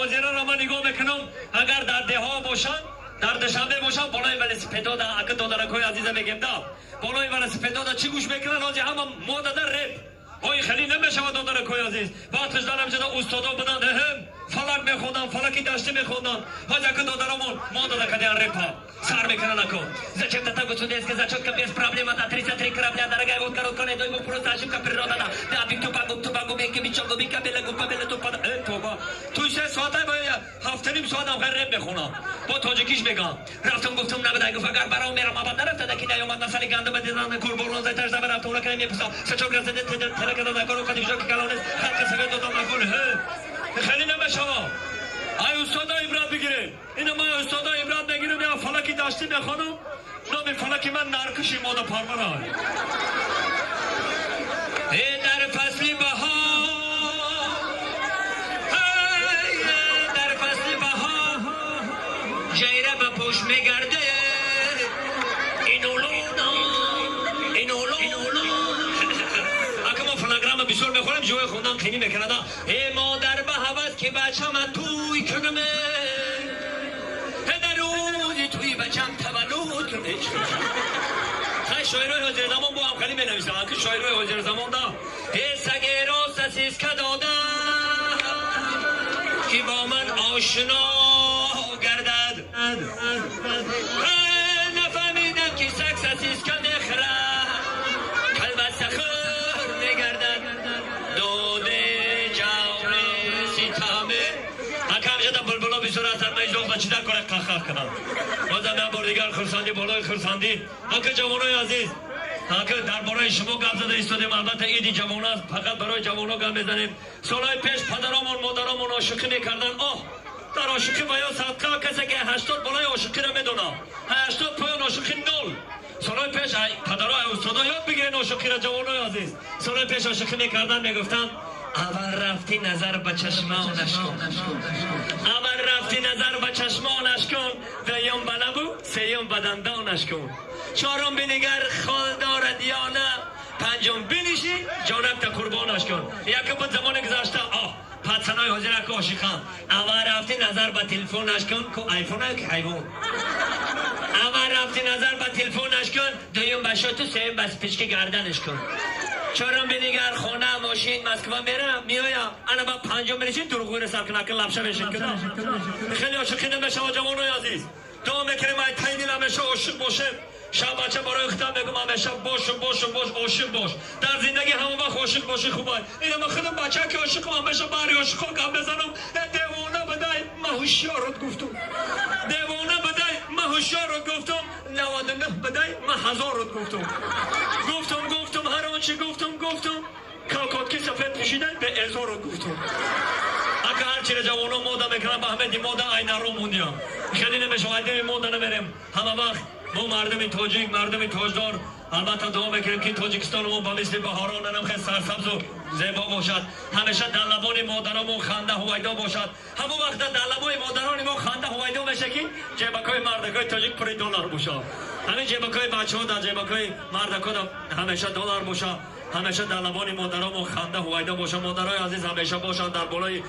ҳозираро ман нигоҳ мекунам, агар дар деҳҳо бошанд, дар Душанбе бошанд, болои велосипедода, ака додаракҳои азиза мегем да, болои велосипедода чӣ гӯш мекунанд? Ҳозир ҳама модада реп. Ой, хеле намешавад, додаракҳои азиз. Вақташ дар ҳамҷода устодо буданд, фалак мехонданд, фалаки даштӣ мехонданд. Ҳозир ака додарамон модада кадиан репа сар мекунанд ако. Зачем-то так вот зачетка без проблем, да 33 корабля, дорогая, вот короткая, дай просто ошибка природа, да, да, биг тупа, гуп тупа, губенки, бичо, губика, бела, гупа, бела, тупа, тоба. Ту 3 соата, 7.5 соатам хай реп мехонам. Бо тоҷикиш мегам. Рафтам, гуфтам, набудай, гуфт, агар баром мерам, абад нарафта, даки наёмад, насали гандама дидан, курборон зайташ да рафта, уна кай мепуса. Сачок разаде, телека да кору, кади бижо ки калонес, халқа совет додам накун. Хеле намешава. Ай устода ибрат бигирем. Ина ман устода ибрат мегирам, я фалаки даштӣ мехонам. Номи фалаки ман наркиши мода парвара. Э, дар фасли баҳор, дар фасли баҳор ҷайра ба пӯш мегарде, инулуна инулуна. Ака, мо фонограмма бисёр мехонем, ҷои хондан қинӣ мекунада. Э, модар ба ҳавас ки бачама туй кунаме, дар рӯзи туи бачам таваллуд кунам. Хай, шоирои ҳозирзамон бо ҳам хеле менависам. Аки шоирои ҳозирзамон да э сагеро сосиска дода, ки бо ман ошно гардад. Нафаҳмидам, ки саг сосиска мехӯрад, калбасахӯр мегардад. Доде ҷаври ситаме. Ака, ҳамҷада булбуло бисёр ҳастанд, ман иҷоза чида кора қахқах кунам. Бозам як бор дигар хурсандӣ болои хурсандӣ. Ака, ҷавонои азиз, ака, дар бораи шумо гап зада истодем. Албатта, иди ҷавон аст, фақат барои ҷавоно гап мезанем. Солҳои пеш падаромон, модаромон ошиқӣ мекарданд. Оҳ, дар ошиқӣ ва ё садқа, касе ки 80 болои ошиқиро медонад, 80 поён ошиқӣ нол. Солҳои пеш падаро, устодо ёд бигирен ошиқиро, ҷавонои азиз. Солҳои пеш ошиқӣ мекарданд, мегуфтанд: аввал рафтӣ назар ба чашмонаш кун, аввал рафтӣ назар ба чашмонаш кун, дуюм ба лабу, сеюм ба дандонаш кун, чорум бинигар хол дорад ё на, панҷум биниши ҷонакта қурбонаш кун. Яке буд замони гузашта. Оҳ, пацанои ҳозира ки ошиқанд: аввал рафтӣ назар ба телефонаш кун, ку айфона ки ҳайвон, аввал рафтӣ назар ба телефонаш кун, дуюм ба шоту, сеюм ба спички гарданаш кун, чорум бинигар хона, мошин, Москва мерам, меоям, ана ба панҷум бинишин дурӯғӯйро сар кунад, ки лапша мешин куда. Хеле ошиқӣ намешава, ҷавонои азиз. Дуо мекунем, ай таи дил ҳамеша ошиқ бошем. Шаб бача барои худам мегум: ҳамеша бошу, бошу, бош, ошиқ бош. Дар зиндагӣ ҳама вақт ошиқ бошӣ хубай. Ина ма худам бача ки ошиқам, ҳамеша баҳри ошиқо гап мезанам. Девона бадай, ма ҳушёрот гуфтум, девона бадай, ма ҳушёрот гуфтум, 99 бадай, ма ҳазорот гуфтум, гуфтум, гуфтум, ҳар он чи гуфтум, гуфтум, калкотки сафед пӯшидай, бе эзорот гуфтум. Ака, ҳар чиро ҷавоно мода мекунам, ба ҳамеди мода айнаро мондиям. Хеле намешава, айдами мода намерем. Ҳама вақт мо мардуми тоҷик, мардуми тоҷдор, албатта, дуо мекунем, ки Тоҷикистони мо ба мисли баҳорон анам хел сарсабзу зебо бошад, ҳамеша дар лабони модарамон ханда ҳувайдо бошад. Ҳамон вақта дар лабои модарони мо ханда ҳувайдо меша, ки ҷебакҳои мардакҳои тоҷик пури доллар бошад. Ҳамин ҷебакҳои бачаҳо, дар ҷебакҳои мардакҳо ҳамеша доллар бошад, ҳамеша дар лабони модарамон ханда ҳувайдо бошад. Модарои азиз ҳамеша бошанд дар болои.